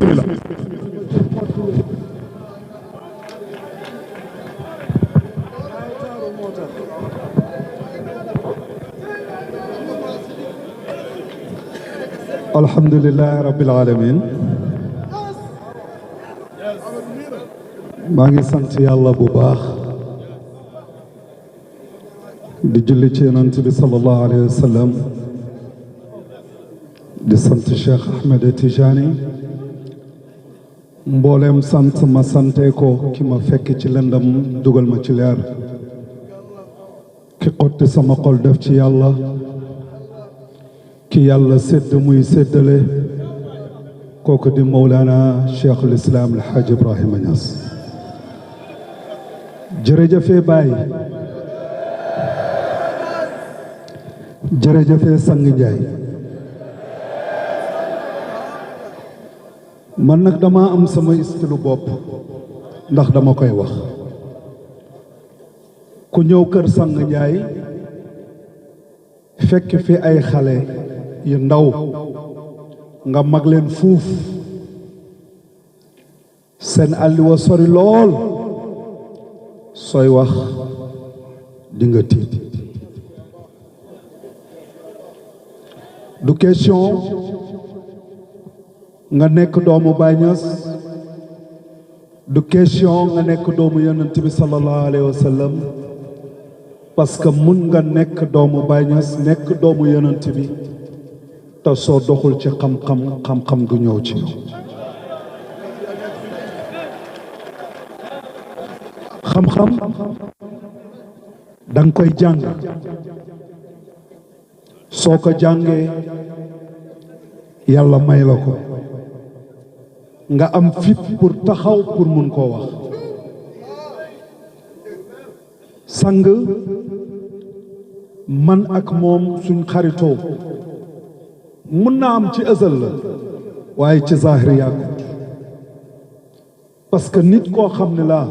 bismillah. alhamdulillahi rabbil alamin maa ngi sant yàlla bu baax di julli ci yonent bi sallallahu alayhi wa sallam di sant Cheikh Ahmed Tijani mbooleem sant ma sante ko ki ma fekk ci lëndam dugal ma ci leer ki xotti sama xol def ci yàlla ki yàlla sédd muy séddale kooku di Mawlana Cheikhul Islam El Hadj Ibrahima Niass jërëjëfe Baay jërëjëfe Sang Njaay man nag dama am sama istilu bopp ndax dama koy wax ku ñëw kër Sang Njaay fekk fi ay xale yu ndaw nga mag leen fuuf seen àlliwa sori lool sooy wax di nga tiit du question nga nekk doomu Baay Ñas du question nga nekk doomu Yonent bi sallallahu alayhi wa sallam parce que mun nga nekk doomu Baay Ñas nekk doomu Yonent bi te soo doxul ci xam-xam du ñëw ci yow xam-xam danga koy jàng soo ko jàngee yàlla may la ko nga am fit pour taxaw pour mun koo wax sang man ak moom suñ xaritoo mun naa am ci ësal la waaye ci zahir yàggut parce que nit koo xam ne laa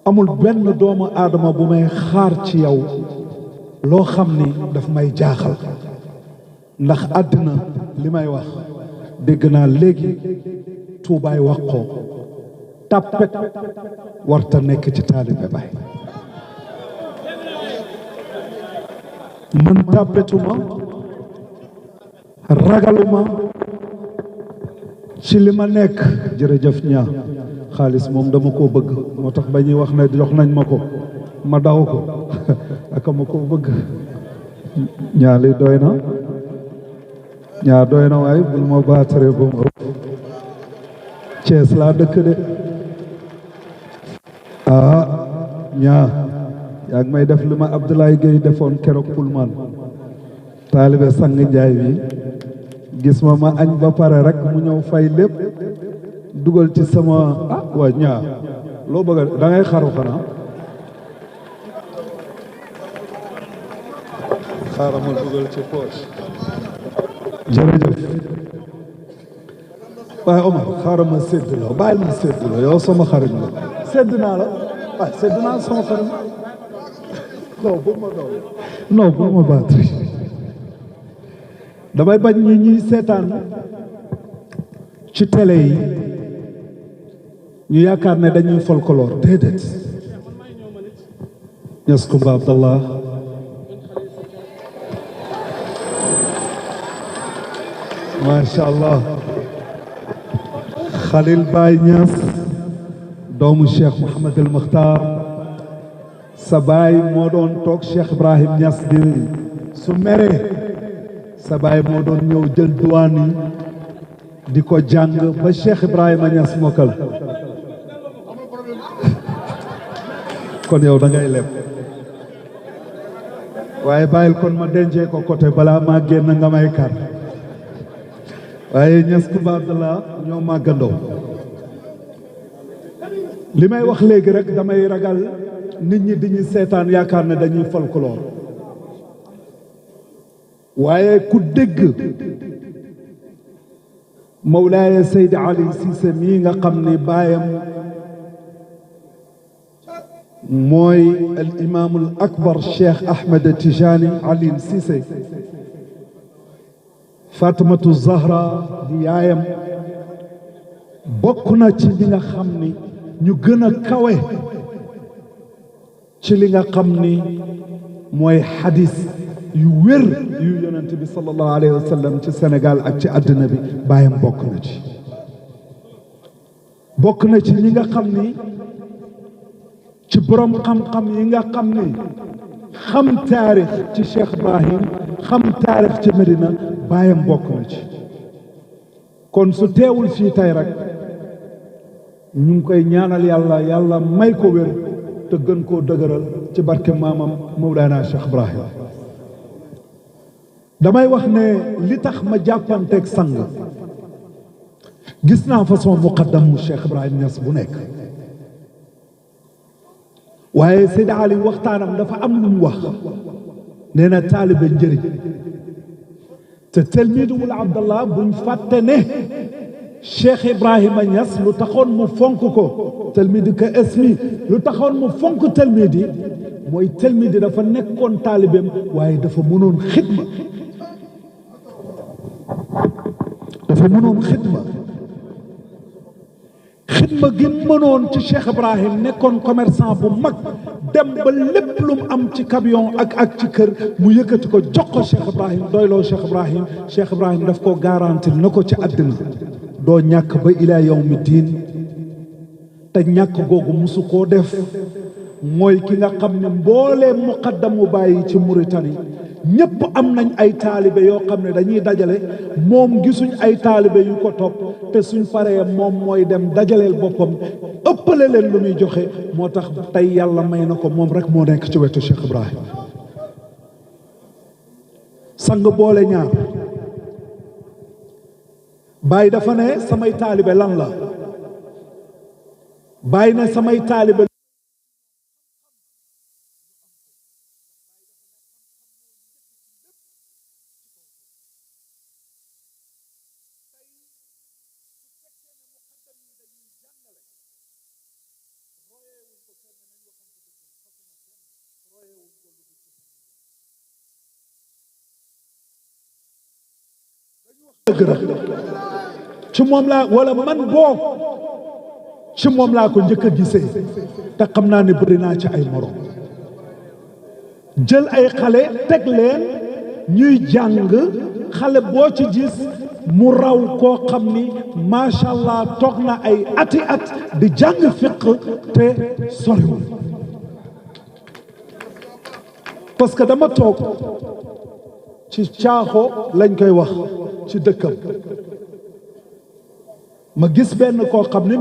amul benn doomu aadama bu may xaar ci yow loo xam ni daf may jaaxal ndax àddina li may wax dégg naa léegi tuubaay wax ko tàppet warta nekk ci taalibe Baay man tàppetuma ragaluma ci li ma nekk jërëjëf ñaa xaalis moom dama koo bëgg moo tax ba ñuy wax ne jox nañ ma ko ma daw ko aka ma koo bëgg ñaa li doy na ñaa doy na waaye bul ma baatare ba mu ëpp Cees laa dëkk de ñaa yaa ngi may def li ma Abdoulaye Gueye defoon keroog Pullman taalibe Sang Njaay bi gis ma añ ba pare rek mu ñëw fay lépp dugal ci sama waa ñaa loo bëgg da ngay xaru xanaa xaaral ma dugal ci poche jërëjëf waaye Omar xaaral ma sédd la bàyyil ma sédd la yow sama xarit la sédd naa la waaye sédd naa sama xarit non bu ma batterie damay bañ ñi ñuy seetaan ci télé yi ñu yaakaar ne dañuy folklore déedéet Ñas Kumba Abdallah macha allah Khalil Baye Ñas doomu Cheikh Mouhamed El Makhtar sa baay moo doon toog Cheikh Ibrahim Ñas di su meree sa baay moo doon ñëw jël duwaan yi di ko jàng ba Cheikh Ibrahima Ñas mokkal kon yow da ngay leb waaye bàyyil kon ma dencee ko côté balaa maa génn nga may kar waaye Ñas Kumba Abdallah ñoo màggandoo li may wax léegi rek damay ragal nit ñi diñu seetaan yaakaar ne dañuy folklore waaye ku dégg Mawlaaya Seydi Ali Cissé mii nga xam ni baayam mooy al imaamul akbar Cheikh Ahmed Tijani Ali Cissé Fatimatu Zahra di yaayam bokk na ci ñi nga xam ni ñu gën a kawe ci li nga xam ni mooy xadis yu wér yu yonent bi sallallahu alayhi wa sallam ci Sénégal ak ci àddina bi baayam bokk na ci bokk na ci ñi nga xam ni ci borom xam-xam yi nga xam ni xam taarix ci Cheikh Ibrahim xam taarix ci Medina baayam bokk na ci kon su teewul fii tey rek ñu ngi koy ñaanal yàlla yàlla may ko wér te gën koo dëgëral ci barke maamam Mawlana Cheikh Ibrahim damay wax ne li tax ma jàppanteeg sang gis naa façon muqaddamu Cheikh Ibrahim Niass bu nekk waaye Seydi Ali waxtaanam dafa am lu mu wax nee na taalibe njëriñ te telmiidu wul Abdallah buñ fàtte ne Cheikh Ibrahima Niass lu taxoon mu fonk ko telmiidi ka esmi lu taxoon mu fonk telmiidi mooy telmiidi dafa nekkoon taalibeem waaye dafa mënoon xidma xidma gi mënoon ci Cheikh Ibrahim nekkoon commerçant bu mag dem ba lépp lu mu am ci camion ak ci kër mu yëkkati ko jox ko Cheikh Ibrahim doyloo Cheikh Ibrahim daf ko garantil na ko ci àddina doo ñàkk ba ilaa yawmi diin te ñàkk googu musu koo def mooy ki nga xam ne mboolee muqaddamu bàyyi ci Mauritanie ñëpp am nañ ay taalibe yoo xam ne dañuy dajale moom gisuñ ay taalibe yu ko topp te suñ paree moom mooy dem dajaleel boppam ëppale leen lu muy joxe moo tax tey yàlla may na ko moom rek moo nekk ci wetu Cheikh Ibrahim sang boole ñaar Baay dafa ne samay taalibe lan la Baay ne samay taalibe ci moom laa wala man boo ci moom laa ko njëkk a gisee te xam naa ne bëri naa ci ay morom jël ay xale teg leen ñuy jàng xale boo ci gis mu raw koo xam ni macha allah toog na ay ati at di jàng fiq te soriwul parce que dama toog ci caaxo lañ koy wax ci dëkkam ma gis benn koo xam ne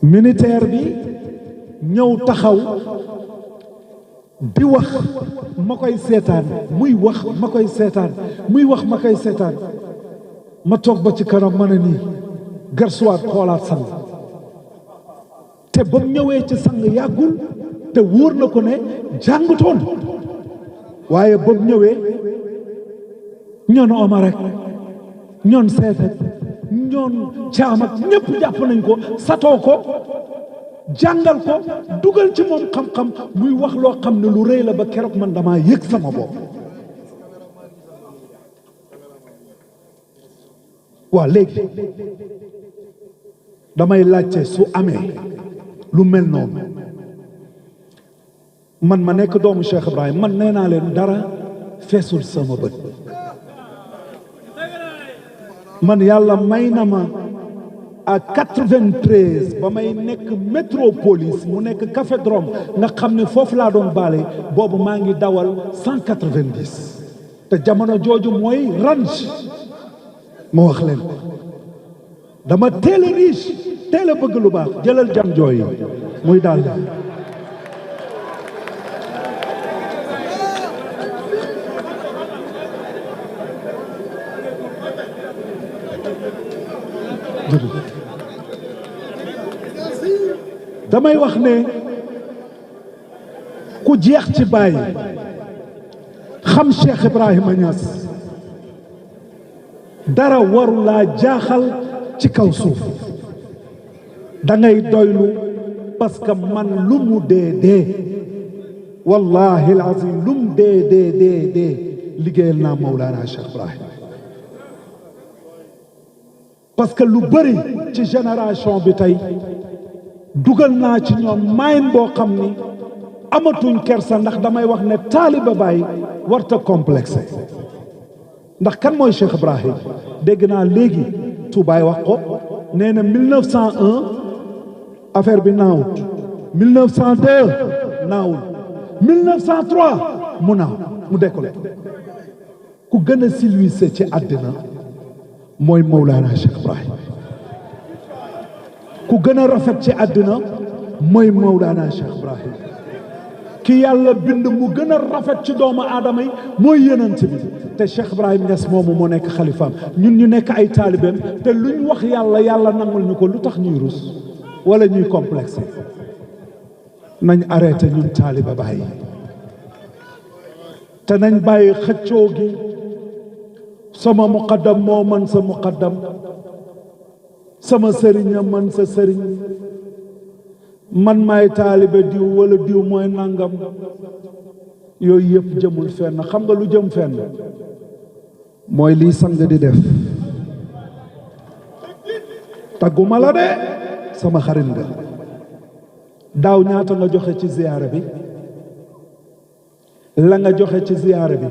militaire bi ñëw taxaw di wax ma koy seetaan muy wax ma koy seetaan muy wax ma koy seetaan ma toog ba ci kanam ma ne nii garsuwaat xoolaat sang te ba mu ñëwee ci sang yàggul te wóor na ko ne jàngutoon waaye ba mu ñëwee ñoon Omar rek ñoon seet ak ñoon caam ak ñëpp jàpp nañ ko satoo ko jàngal ko dugal ci moom xam-xam muy wax loo xam ne lu rëy la ba keroog man damaa yëg sama bopp waa léegi damay laajte su amee lu mel noonu man ma nekk doomu Cheikh Ibrahim man nee naa leen dara feesul sama bët man yàlla may na ma à 93 ba may nekk métropolis mu nekk Café Drome nga xam ne foofu laa doon baale boobu maa ngi dawal 190 te jamono jooju mooy range ma wax leen ko dama teel a riche teel a bëgg lu baax jëlal jam jooy yi muy daal damay wax ne ku jeex ci Baay xam Cheikh Ibrahima Niass dara waru laa jaaxal ci kaw suuf da ngay doylu parce que man lu mu dee wallahi alazim lu mu dee liggéeyal naa Mawlana Cheikh Ibrahim parce que lu bëri ci génération bi tey dugal naa ci ñoom mayin boo xam ni amatuñ kersa ndax damay wax ne taaliba Baay warta complexé ndax kan mooy Cheikh Ibrahim dégg naa léegi Tuubaay wax ko nee na 1901 affaire bi naawut 1902 naawul 1903 mu naaw mu décollé ku gën a silwise ci àddina mooy Mawlana Cheikh Ibrahim ku gën a rafet ci àddina mooy Mawlana Cheikh Ibrahim ki yàlla bind mu gën a rafet ci doomu aadama yi mooy yonent bi te Cheikh Ibrahim Niass moomu moo nekk xalifaam ñun ñu nekk ay taalibeem te luñ wax yàlla nangul ñu ko lu tax ñuy rus wala ñuy complexe nañ arrêté ñun taaliba Baay te nañ bàyyi xëccoo gi sama muqaddam moo mën sa muqaddam sama sëriñ a mën sa sëriñ man maay taalibe diw wala diw mooy nangam yooyu yëpp jëmul fenn xam nga lu jëm fenn mooy lii sang di def tagguma la de sama xarit nga daaw ñaata nga joxe ci ziyaara bi la nga joxe ci ziyaara bi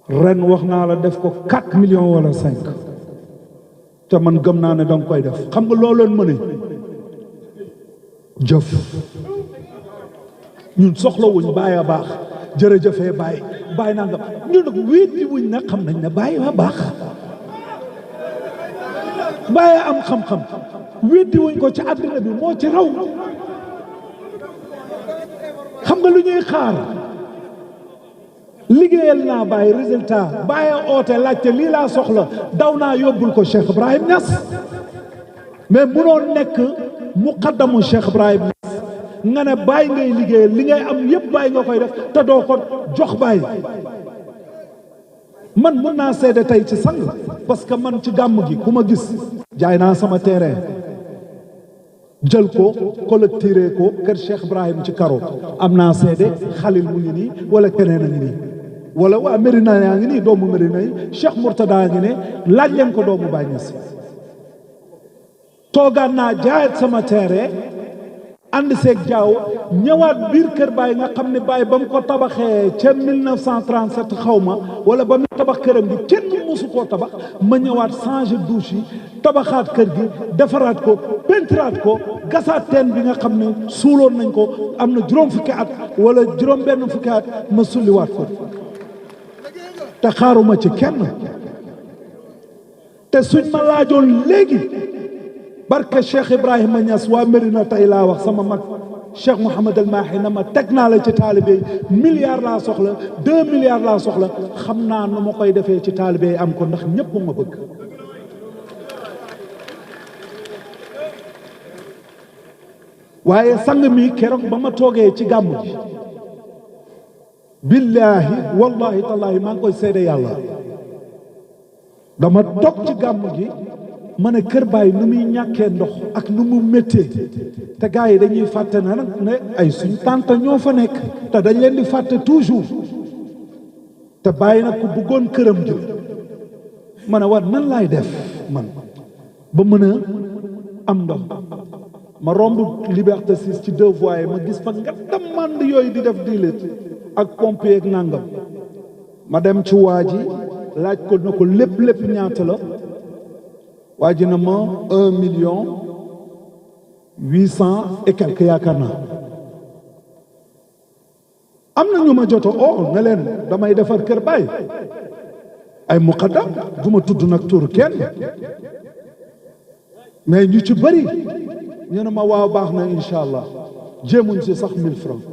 ren wax naa la def ko 4 millions wala 5 te man gëm naa ne danga koy def xam nga looloon mën a jëf ñun soxlawuñ Baay a baax jërëjëfee Baay nangam ñun nag wéeti wuñ nag xam nañ ne Baay a baax Baay a am xam-xam wéeti wuñ ko ci àddina bi moo ci raw xam nga lu ñuy xaar liggéeyal naa Baay résultat Baay a oote laajte lii laa soxla daw naa yóbbul ko Cheikh Ibrahim Niass mais munoo nekk muqaddamu Cheikh Ibrahim Niass nga ne Baay ngay liggéeyal li ngay am yëpp Baay nga koy def te doo ko jox Baay man mun naa seede tey ci sang parce que man ci gàmm gi ku ma gis jaay naa sama terrain jël ko collecté ko kër Cheikh Ibrahim ci karo am naa seede Xalil mu ngi nii wala keneen a ngi nii wala waa Mérina yaa ngi nii doomu Mérina yi Cheikh Mourtada ngi ne laaj leen ko doomu Baay Ñas toogaan naa jaayat sama terrain ànd seeg jaaw ñëwaat biir kër Baay nga xam ne Baay ba mu ko tabaxee ca 1937 xaw ma wala ba mu tabax këram gi kenn mosu koo tabax ma ñëwaat changer douche yi tabaxaat kër gi defaraat ko pentiraat ko gasaat teen bi nga xam ne suuloon nañ ko am na juróom fukki at wala juróom benn fukki at ma sulliwaat ko te xaaruma ci kenn te suñ ma laajoon léegi barke Cheikh Ibrahima Niass waa Mérina tey laa wax sama mag Cheikh Mouhamad El Mahi na ma teg naa la ci taalibe yi milliards laa soxla 2 milliards laa soxla xam naa nu ma koy defee ci taalibe yi am ko ndax ñëpp ma bëgg waaye sang mi keroog ba ma toogee ci gàmm ji billaahi wallahi tallaahi maa ngi koy seede yàlla dama toog ci gàmm gi ma ne kër Baay nu muy ñàkkee ndox ak nu mu méttee te gars yi dañuy fàtte na nag ne ay suñ tante ñoo fa nekk te dañ leen di fàtte toujours te Baay nag ku bëggoon këram ji ma ne war nan laay def man ba mën a am ndox ma romb Liberté 6 ci 2 voies ma gis fa nga demande yooyu di def diilit ak pompe ak nangam ma dem ci waa ji laaj ko na ko lépp ñaata la waa ji na ma 1,800,000 et quelque yaakaar naa am na ñu ma joto ne leen damay defar kër Baay ay muqaddam du ma tudd nag tur kenn mais ñu ci bëri ñu ne ma waaw baax na incha allah jéemuñ si sax 1000 francs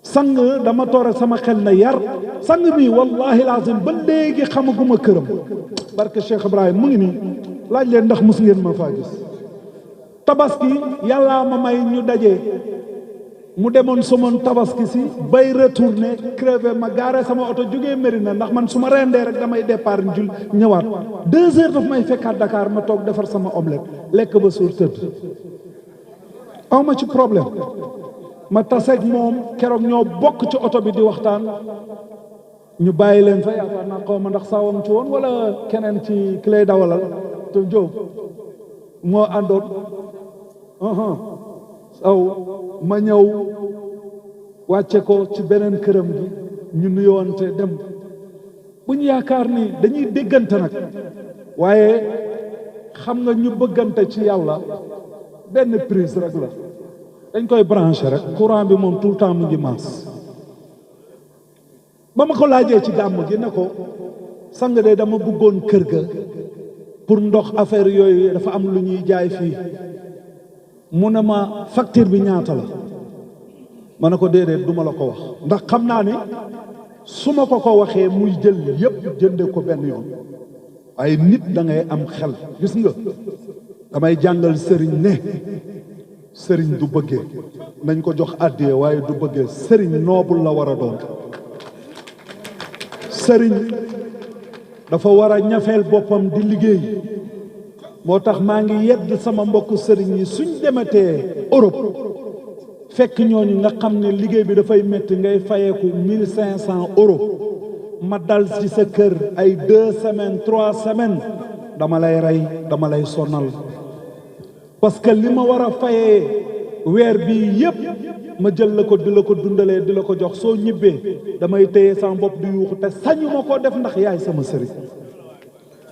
sang dama toore sama xel na yar sang bi wallahi lazim ba léegi xamaguma këram barke Cheikh Ibrahim mu ngi nii laaj leen ndax mos ngeen ma faa gis tabaski yàllaa ma may ñu daje mu demoon sumoon tabaski si bay retourné crevé ma gaare sama oto jógee Mérina ndax man su ma rendee rek damay départ jul ñëwaat 2 heures daf may fekkaat Dakar ma toog defar sama omelette lekk ba suur tëdd aw ma ci problème ma taseeg moom keroog ñoo bokk ci oto bi di waxtaan ñu bàyyi leen fa yaakaar naa xaw ma ndax sawam ci woon wala keneen ci ki lay dawalal te Jóob moo àndoon saw ma ñëw wàcce ko ci beneen këram gi ñu nuyoonte dem bu ñu yaakaar ni dañuy déggante nag waaye xam nga ñu bëggante ci yàlla benn prise rek la dañ koy branché rek courant bi moom tout le temps mu ngi maas ba ma ko laajee ci gàmm gi ne ko sang de dama bëggoon kër ga pour ndox affaire yooyu dafa am lu ñuy jaay fii mu ne ma facture bi ñaata la ma ne ko déedéet du ma la ko wax ndax xam naa ne su ma ko waxee muy jël yépp jënde ko benn yoon waaye nit da ngay am xel gis nga damay jàngal sëriñ ne sëriñ du bëggee nañ ko jox àddiyee waaye du bëggee sëriñ noobul la war a doon sëriñ dafa war a ñafeel boppam di liggéey moo tax maa ngi yedd sama mbokku sëriñ yi suñ demetee Europe fekk ñooñu nga xam ne liggéey bi dafay métti ngay fayeeku 1500 euros ma dal ci sa kër ay 2 semaines 3 semaines dama lay rey dama lay sonal parce que li ma war a fayee weer bi yépp ma jël la ko di la ko dundalee di la ko jox soo ñibbee damay téye sama bopp di yuuxu te sañu ma koo def ndax yaay sama sëriñ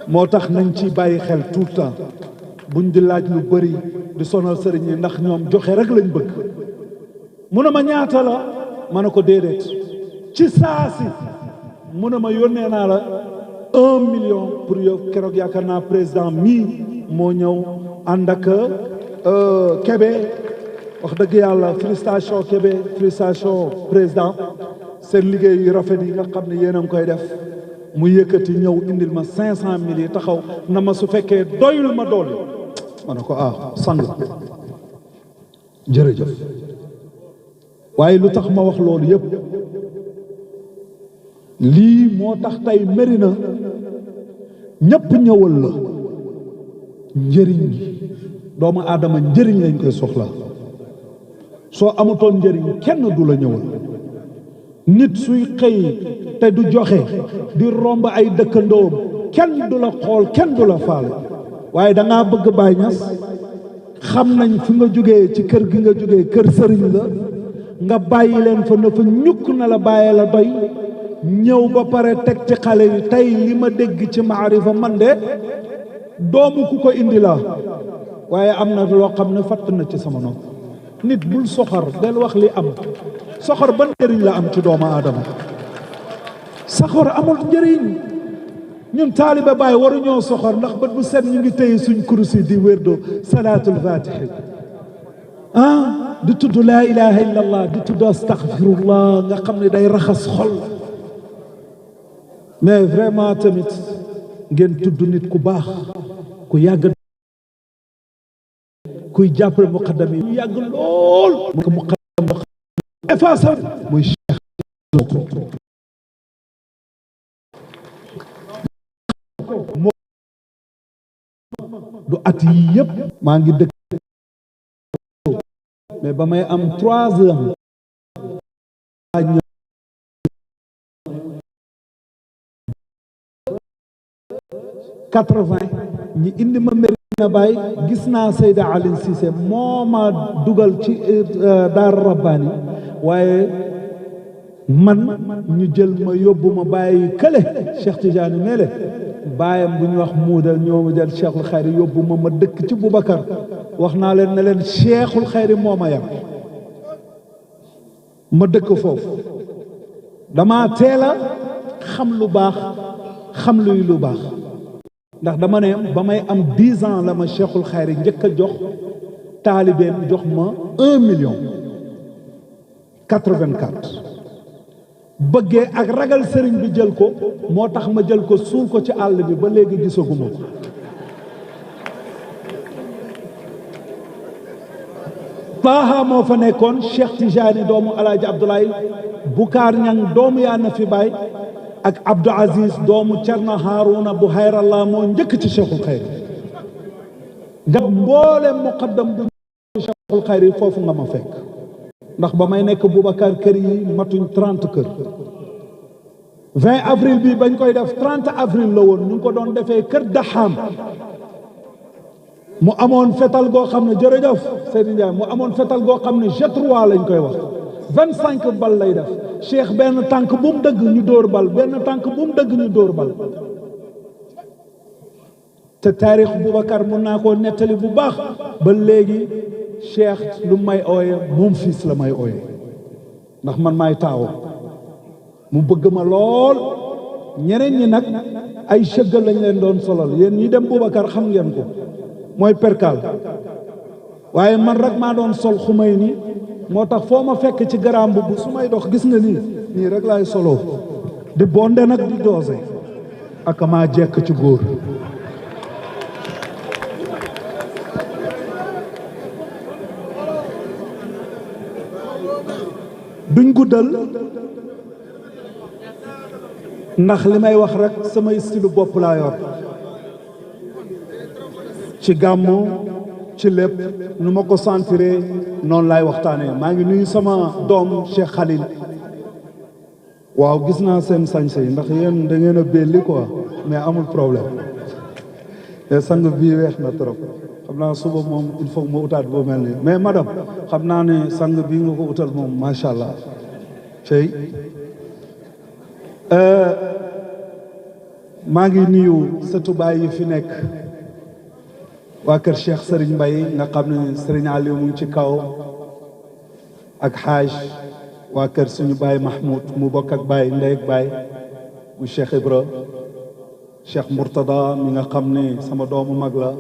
moo tax nañ ci bàyyi xel tout le temps buñ di laaj lu bëri di sonal sëriñ yi ndax ñoom joxe rek lañ bëgg mu ne ma ñaata la ma ne ko déedéet ci saasi mu ne ma yónnee naa la 1 million pour yow keroog yaakaar naa président mii moo ñëw ànd ak Kébé wax dëgg yàlla félicitation Kébé félicitation président seen liggéey yu rafet yi nga xam ne yéen a ngi koy def mu yëkkati ñëw indil ma 500 000 yi taxaw na ma su fekkee doyul ma dool ma ne ko sang jërëjëf waaye lu tax ma wax loolu yëpp lii moo tax tey Médina ñëpp ñëwal la njëriñ gi doomu aadama njëriñ lañ koy soxla soo amutoon njëriñ kenn du la ñëwal nit suy xëy te du joxe di romb ay dëkkandoom kenn du la xool kenn du la faale waaye da ngaa bëgg Baay Ñas xam nañ fi nga jógee ci kër gi nga jógee kër sëriñ la nga bàyyi leen fa na fa ñukk na la bàyyee la doy ñëw ba pare teg ci xale yi tey li ma dégg ci maarifa man de doomu ku ko indi la waaye am na loo xam ne fatt na ci sama nopp nit bul soxor del wax li am soxor ban njëriñ la am ci doomu aadama soxor amul njëriñ ñun taalibe Baay waruñoo soxor ndax bët bu set ñu ngi téye suñ kursi di wérdo salaatul faatihi di tudd laa ilaha illa allah di tudd astaghfirullah nga xam ne day raxas xol mais vraiment tamit ngeen tudd nit ku baax ku yàgg kuy jàppale muqaddam yi ñu yàgg lool ko muqaddam effacé muy cheikh du at yi yëpp maa ngi dëkk mais ba may am 3 ans 80 ñi indi ma Médina Baye gis naa Seyda Aline Cissé moo ma dugal ci Daara Rabbani waaye man ñu jël ma yóbbu ma bàyyi kële Cheikh Tidiane mele baayam bu ñu wax muudal ñoo ma jël Cheikhul Khayri yóbbu ma dëkk ci Boubacar wax naa leen ne leen Cheikhul Khayri moo ma yar ma dëkk foofu dama teel a xam lu baax xam luy lu baax ndax dama ne ba may am 10 ans la ma Cheikhul Khayri njëkk a jox taalibeem jox ma 1 million 84 bëggee ak ragal sëriñ bi jël ko moo tax ma jël ko suul ko ci àll bi ba léegi gisaguma ko Taaha moo fa nekkoon Cheikh Tijani doomu Alaaji Abdoulaye Bukaar Ñang doomu yaa na fi baay ak Abdou Aziz doomu Cerno Haaruna bu Hayrallah moo njëkk ci Cheikhul Khayri nga mboolem muqaddam bu Cheikhul Khayri foofu nga ma fekk ndax ba may nekk Boubacar kër yi matuñ 30 kër 20 avril bi bañ koy def 30 avril la woon ñu ngi ko doon defee kër Daxaam mu amoon fetal goo xam ne jërëjëf Seydou Ndiaye mu amoon fetal goo xam ne jet 3 lañ koy wax 25 bal lay def Cheikh benn tànk bu mu dëgg ñu dóor bal benn tànk bu mu dëgg ñu dóor bal te taarix Boubacar mun naa koo nettali bu baax ba léegi Cheikh lu may ooye moom fils la may ooye ndax man maay taawo mu bëgg ma lool ñeneen ñi nag ay chëgg lañ leen doon solal yéen ñi dem Boubacar xam ngeen ko mooy perkal waaye man rek maa doon sol xumay ni moo tax foo ma fekk ci garaam bu su may dox gis nga nii rek laay soloo di bonde nag di doose ak maa jekk ci góor duñ guddal ndax li may wax rek sama style bopp laa yor ci gàmmu ci lépp nu ma ko sentiré noonu laay waxtaanee maa ngi nuyu sama doom Cheikh Khalil waaw gis naa seen sañse yi ndax yéen da ngeen a belli quoi mais amul problème te sang bii weex na trop xam naa suba moom il faut ma utaat boo mel nii mais madame xam naa ne sang bii nga ko utal moom macha allah cey maa ngi nuyu sëtu baay yi fi nekk waa kër Cheikh Serigne Mbaye nga xam ne Serigne Aliou mu ngi ci kaw ak xaaj waa kër suñu baay Mahmoud mu bokk ak baay ndey ak baay mu Cheikh Ibra Cheikh Mourtada mi nga xam ne sama doomu mag la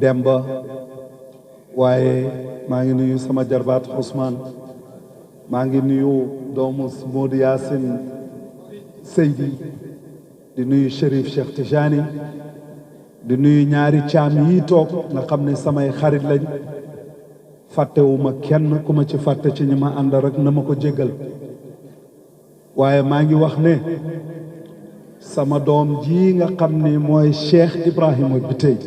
Demba waaye maa ngi nuyu sama jarbaat Ousmane maa ngi nuyu doomu Modou Yacine Seydi di nuyu Chérif Cheikh Tijani di nuyu ñaari caam yi toog nga xam ne samay xarit lañ fàttewuma kenn ku ma ci fàtte ci ñi ma ànd rek na ma ko jéggal waaye maa ngi wax ne sama doom ji nga xam ni mooy Cheikh Ibrahima Biteye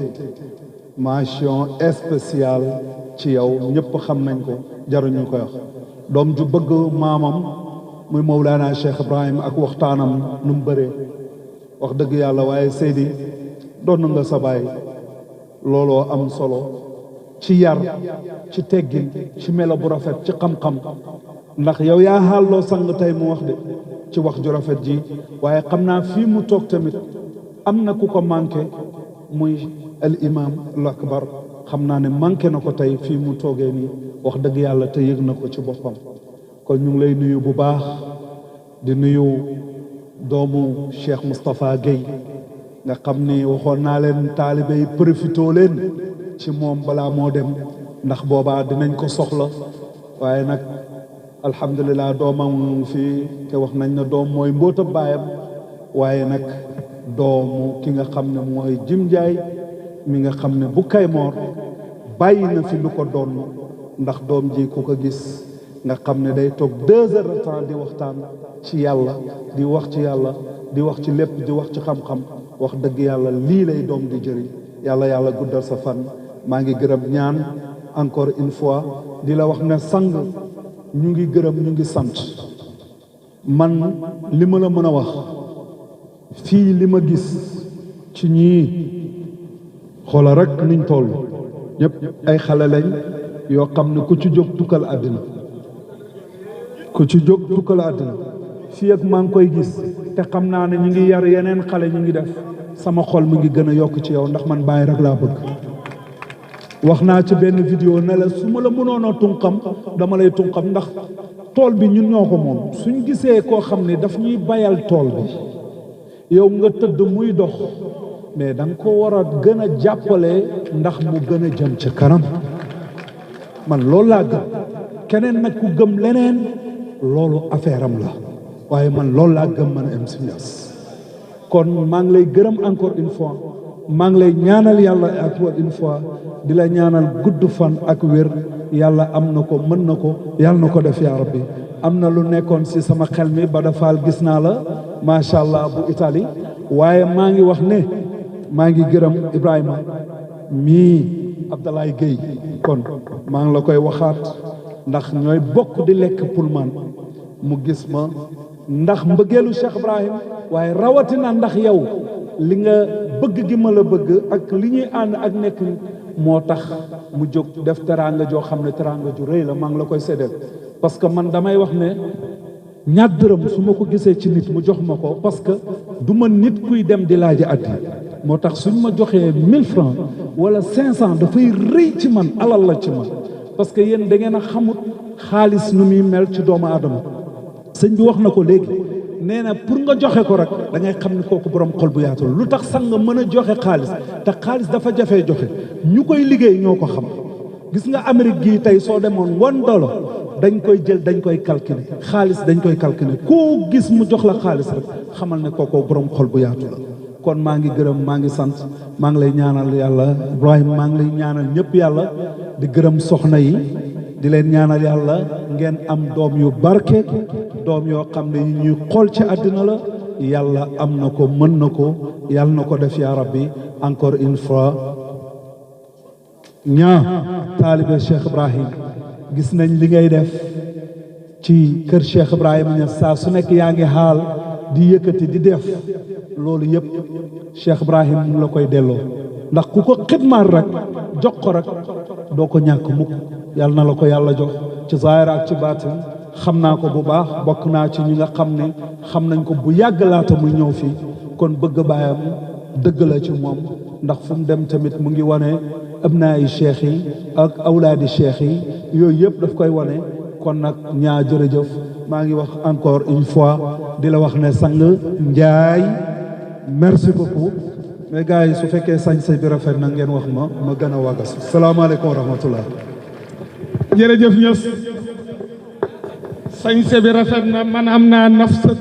mention spéciale ci yow ñëpp xam nañ ko jaruñu koy wax doom ju bëgg maamam muy Mawlana Cheikh Ibrahima ak waxtaanam nu mu bëree wax dëgg yàlla waaye Seydi doon nga sa baay looloo am solo ci yar ci teggin ci melo bu rafet ci xam-xam ndax yow yaa xaalloo sang tey mu wax de ci wax ju rafet ji waaye xam naa fii mu toog tamit am na ku ko manqué muy al imam al akbar xam naa ne manqué na ko tey fii mu toogee nii wax dëgg yàlla te yëg na ko ci boppam kon ñu ngi lay nuyu bu baax di nuyu doomu Cheikh Moustapha Guèye nga xam ni waxoon naa leen taalibe yi profitoo leen ci moom balaa moo dem ndax boobaa dinañ ko soxla waaye nag alhamdulilah doomam fii te wax nañ ne doom mooy mbóota baayam waaye nag doomu ki nga xam ne mooy Jim Njaay mi nga xam ne bu Kaymoor bàyyi na fi lu ko doon ndax doom ji ku ko gis nga xam ne day toog 2 heures de temps di waxtaan ci yàlla di wax ci yàlla di wax ci lépp di wax ci xam-xam wax dëgg yàlla lii lay doom di jëriñ yàlla guddal sa fan maa ngi gërëm ñaan encore une fois di la wax ne sang ñu ngi gërëm ñu ngi sant man li ma la mën a wax fii li ma gis ci ñii xoola rek niñ toll ñëpp ay xale lañ yoo xam ne ku ci jóg tukkal àddina ku ci jóg tukkal àddina fii ak maa ngi koy gis te xam naa ne ñu ngi yar yeneen xale ñu ngi def sama xol mi ngi gën a yokk ci yow ndax man bàyyi rek laa bëgg wax naa ci benn vidéo ne la su ma la mënoon a tunqam dama lay tunqam ndax tool bi ñun ñoo ko moom suñ gisee koo xam ne daf ñuy bayal tool bi yow nga tëdd muy dox mais da nga ko war a gën a jàppale ndax mu gën a jëm ca kanam man loolu laa gëm keneen nag ku gëm leneen loolu affaire am la waaye man loolu laa gëm man MC Niass kon maa ngi lay gërëm encore une fois maa ngi lay ñaanal yàlla encore une fois di la ñaanal gudd fan ak wér yàlla am na ko mën na ko yàlla na ko def yaa rabbi am na lu nekkoon si sama xel mi ba dafaal gis naa la macha allah bu Italie waaye maa ngi wax ne maa ngi gërëm Ibrahima mii Abdoulaye Guèye kon maa ngi la koy waxaat ndax ñooy bokk di lekk pour man mu gis ma ndax mbëggeelu Cheikh Ibrahim waaye rawatina ndax yow li nga bëgg gi ma la bëgg ak li ñuy ànd ak nekk moo tax mu jóg def teraanga joo xam ne teraanga ju rëy la maa ngi la koy séddal parce que man damay wax ne ñaar dërëm su ma ko gisee ci nit mu jox ma ko parce que du ma nit kuy dem di laaji addi moo tax suñ ma joxee 1000 francs wala 500 dafay rëy ci man alal la ci man parce que yéen da ngeen a xamut xaalis nu muy mel ci doomu aadama sëñ bi wax na ko léegi nee na pour nga joxe ko rek da ngay xam ne kooku borom xol bu yaatu lu tax sax nga mën a joxe xaalis te xaalis dafa jafee joxe ñu koy liggéey ñoo ko xam gis nga Amérique gii tey soo demoon $1 dañ koy jël dañ koy calculer xaalis dañ koy calculer koo gis mu jox la xaalis rek xamal ne kooku borom xol bu yaatu la kon maa ngi gërëm maa ngi sant maa ngi lay ñaanal yàlla Ibrahima maa ngi lay ñaanal ñëpp yàlla di gërëm soxna yi di leen ñaanal yàlla ngeen am doom yu barke doom yoo xam ne ñuy xool ci àddina la yàlla am na ko mën na ko yàlla na ko def yaa rabbi encore une fois ñaa taalibe Cheikh Ibrahim gis nañ li ngay def ci kër Cheikh Ibrahima ña saa su nekk yaa ngi xaal di yëkkati di def loolu yëpp Cheikh Ibrahim mu la koy delloo ndax ku ko xidmaal rek jox ko rek doo ko ñàkk mukk yàlla na la ko yàlla jox ci zaahir ak ci baatin xam naa ko bu baax bokk naa ci ñi nga xam ne xam nañ ko bu yàgg laata muy ñëw fii kon bëgg baayam dëgg la ci moom ndax fu mu dem tamit mu ngi wane abnaayi cheikh yi ak awlaadi cheikh yi yooyu yëpp daf koy wane kon nag ñaa jërëjëf maa ngi wax encore une fois di la wax ne sang Njaay merci beaucoup mais gars yi su fekkee sañ-sañ bi rafet na ngeen wax ma gën a wagas salaamaaleykum wa rahmatullah jërëjëf Ñas sañse bi rafet na man am naa nafsa